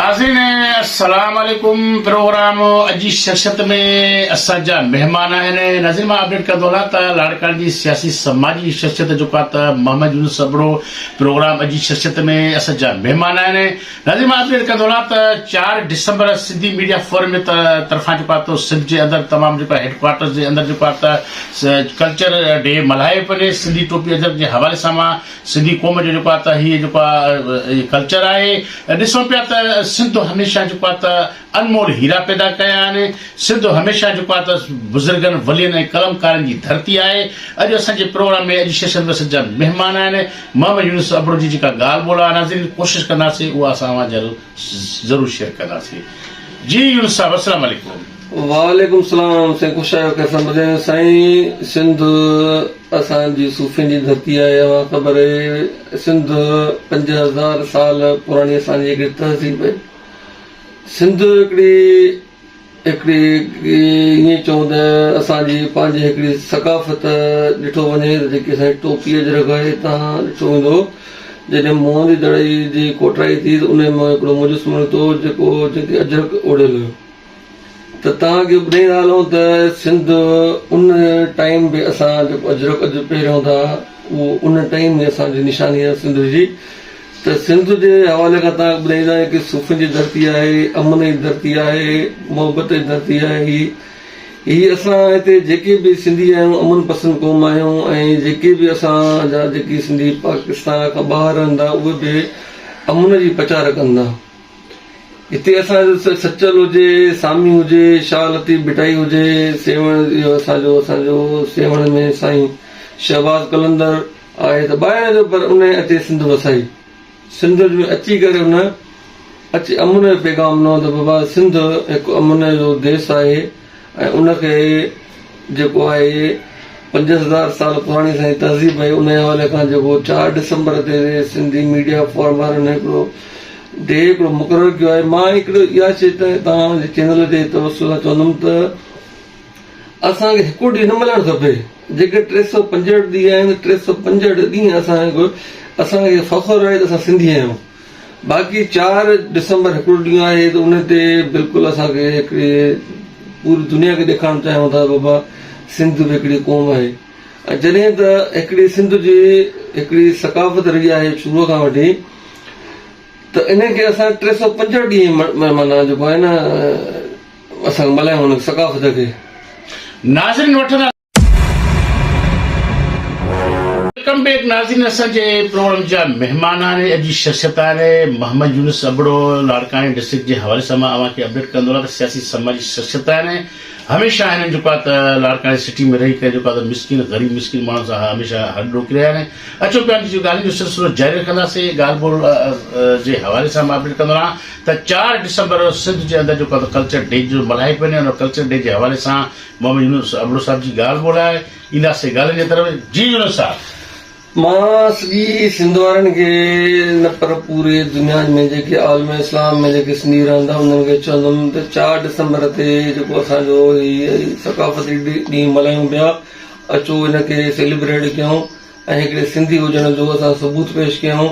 ناظرين السلام عليڪم پروگرام اڄ جي شخصيت ۾ اسان جا مهمان آهن ناظرين مان اپڊيٽ ڪندو هلان ته لاڙڪاڻي جي سياسي سماجي شخصيت جيڪو آهي ته محمد يونس ابڙو پروگرام اڄ جي شخصيت ۾ اسان جا مهمان آهن ناظرين مان اپڊيٽ ڪندو هلان ته 4 ڊسمبر سنڌي ميڊيا فورم جي طرفان جيڪو آهي ته سنڌ جي اندر تمام جيڪو هيڊ ڪوارٽرز جي اندر جيڪو آهي ته ڪلچر ڊي ملهايو پيو وڃي سنڌي ٽوپي اجرڪ جي حوالي سان مان سنڌي قوم جو جيڪو آهي ته هي جيڪو آهي ڪلچر آهي ڏسون پيا ته سنڌ هميشه جيڪو آهي ته انمول هيرا پيدا ڪيا آهن سنڌ هميشه جيڪو آهي ته بزرگن ولين ۽ قلمڪارن جي ڌرتي آهي اڄ اسان جي پروگرام ۾ اڄ سيشن ۾ اسان جا مهمان آهن محمد يونس ابڙو جي جيڪا ڳالهه ٻولهه آهي ناظرين ڪوشش ڪنداسين اها اسان اوهان جي ضرور شيئر ڪنداسين جي يونس صاحب السلام عليڪم. وعليڪم السلام سائين خوش آهيو خير سان ٻڌايو سائين سنڌ اسان جي صوفين جي ڌرتي آهي اوهان خبر آهي سنڌ 5000 سال پراڻي اسان جي هڪڙي تهذيب آهي سنڌ هڪڙي هڪڙي ائين چئون ته اسان جي پنهنجي هڪڙي ثقافت ڏٺو وڃي ته جيڪي اسان جي ٽوپي اجرڪ آهي تان ڏٺو ويندو جڏهن موهن جي دڙي جي کوٽائي ٿي ته ان مان هڪڙو مجسمو نڪتو جيڪو جنهن تي اجرڪ اوڙهيل هيو ته توهان کي ٻڌائيندا هلون ته سنڌ ان ٽائيم به اسان جيڪو اجرڪ اڄ پهريون ٿا اهو ان ٽائيم ۾ اسان جي نشاني آهي سنڌ جي ته سنڌ جي حوالي کان توهان کي ٻڌائيندا آهيون ڪي صوفين جي ڌرتي آهي، امن جي ڌرتي آهي، محبت جي ڌرتي آهي هي هي اسان هتي جيڪي به سنڌي آهيون امن پسند قوم آهيون ۽ جيڪي به اسان جا جيڪي سنڌي پاڪستان کان ٻاهر رهن ٿا اهي به امن جي پچار ڪن ٿا هتي اسان جو سچل هجي سامي هجي شاهه لطيف ڀٽائي هجي سيوهڻ اهو اسان جو اسان جو سيوهڻ ۾ سائين شهباز قلندر آهي ته ٻاهر جو پر انهي اچي سنڌ وسائي. سنڌ ۾ اچي ڪري ان اچي امن جو پيغام ڏنو ته بابا سنڌ هڪ امن جو ديس آهي ۽ ان کي جيڪو آهي 5000 سال پراڻي اسان جي تهذيب آهي ان حوالي کان جيڪو 4 ڊسمبر تي سنڌي ميڊيا فورم وارن هڪڙو ڊي هڪڙو مقرر ڪيو آهي مان هڪڙو اها شي توهان جي چينل جي توسط سان چوندم ته اسان کي هڪ ڏينهن نه ملڻ کپي جيڪي 365 ڏينهن آهن 365 ڏينهن اسان کي اسان کي فخر آهي ته اسان سنڌي آهيون باقي 4 ڊسمبر هڪڙو ڏينهن آهي ته ان تي بلڪل اسان کي هڪڙي پوري دنيا کي ڏيکارڻ چاهيون ٿا بابا سنڌ به هڪڙي قوم آهي ۽ جڏهن ته هڪڙي سنڌ جي هڪڙي ثقافت رهي آهي شروع کان وٺي ته ان کي اسان 365 ڏينهن معنيٰ جيڪو آهي نه اسان ملهايون ان ثقافت کي. ناظرين وٺندا. Welcome back ناظرين اسان جي پروگرام جا مهمان آهن اڄ جي شخصيت آهي محمد يونس ابڙو لاڙڪاڻي ڊسٽرڪٽ جي حوالي سان مان اوهان کي اپڊيٽ ڪندو رهان ته سياسي سماجي شخصيت آهن هميشه هنن جيڪو آهي ته لاڙڪاڻي سٽي ۾ رهي ڪري جيڪو آهي ته مسڪين غريب مسڪين ماڻهن سان هميشه هڏ ڏوڪي رهيا آهن اچو پيا جون ڳالهين جو سلسلو جاري رکنداسين ڳالهه ٻولهه جي حوالي سان مان اپڊيٽ ڪندو رهان ته 4 ڊسمبر سنڌ جي اندر جيڪو آهي ڪلچر ڊي جو ملهائي پيو وڃي ان ڪلچر ڊي جي حوالي سان محمد يونس ابڙو صاحب جي ڳالهه ٻولهه آهي اينداسين ڳالهين جي طرف جي يونس صاحب. مان سڄي سنڌ وارن کي نه پر پوري دنيا ۾ جيڪي عالم اسلام ۾ جيڪي سنڌي رهن ٿا انهن کي چوندم ته 4 ڊسمبر تي جيڪو اسان جو هي ثقافتي ڏينهن ملهايون پيا اچو ان کي سيليبريٽ ڪيون ۽ هڪڙي سنڌي هجڻ جو اسان ثبوت پيش ڪيون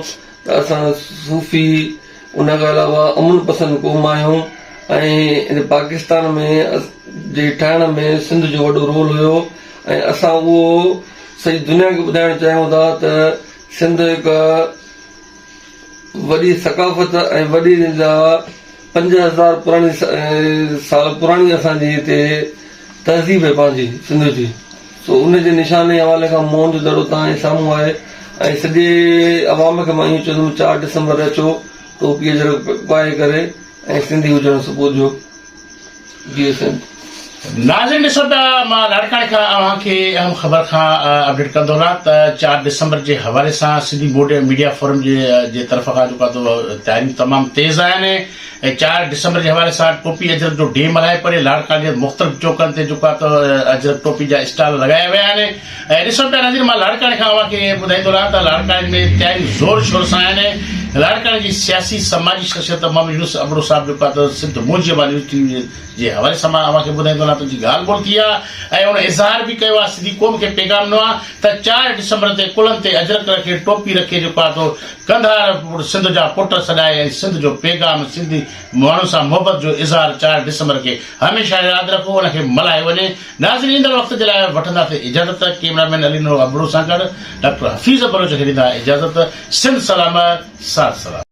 ته اسان صوفي ان کان علاوه امن پسند قوم آهيون ۽ ان پاڪستان ۾ جي ٺاهڻ ۾ سنڌ جو وڏو رول هيو ۽ اسان اهو سڄي دنيا کي ٻڌائڻ چاهيون ٿا ته سنڌ هڪ وڏي ثقافت ۽ وڏي 5000 پراڻي سال پراڻي اسان جي هتي تهذيب آهي پنهنجي سنڌ جي سو ان جي نشاني حوالي کان موهن جو دڙو توهان جي سامهون آهي ۽ سڄي عوام کي مان اهو چوندم 4 ڊسمبر اچو ٽوپي اجرڪ پائي ڪري ۽ سنڌي هجڻ جو ثبوت ڏيو جيئي سنڌ. ناظرين ڏسو ته مان لاڙڪاڻي کان اوهان کي اهم خبر کان اپڊيٽ ڪندو هلان ته 4 ڊسمبر جي حوالي سان سنڌي ميڊيا فورم جي جي طرف کان جيڪو آهي تياريون تمام تيز آهن ۽ 4 ڊسمبر جي حوالي سان ٽوپي اجرڪ جو ڊي ملهائي پري لاڙڪاڻي جي مختلف چوڪن تي جيڪو آهي ته اجرڪ ٽوپي جا اسٽال لڳايا ويا آهن ۽ ڏسو پيا ناظرين مان لاڙڪاڻي کان اوهان کي ٻڌائيندو رهان ته لاڙڪاڻي ۾ تياريون زور شور سان آهن لاڙڪاڻي جي سياسي سماجي شخصيت محمد يونس ابڙو صاحب جيڪو آهي ته سنڌ منهنجي مان نيوز ٽي وي جي حوالي سان مان اوهان کي ٻڌائيندو هلان ته ان جي ڳالهه ٻولهه ٿي آهي ۽ ان اظهار به ڪيو آهي سنڌي قوم کي پيغام ڏنو آهي ته چار ڊسمبر تي ڪلهن تي اجرڪ رکي ٽوپي رکي جيڪو آهي تو قنڌار سنڌ جا پٽ سڏائي ۽ سنڌ جو پيغام سنڌي ماڻهن سان محبت جو اظهار چار ڊسمبر کي هميشه ياد رکو ان کي ملهايو وڃي ناظرين ايندڙ وقت جي لاء وٺنداسين اجازت ڪيمرا مين علي نور ابڙو سان گڏ ڊاڪٽر حفيظ بلوچ کي ڏيندا اجازت سنڌ سلامت ساٿ سلامت.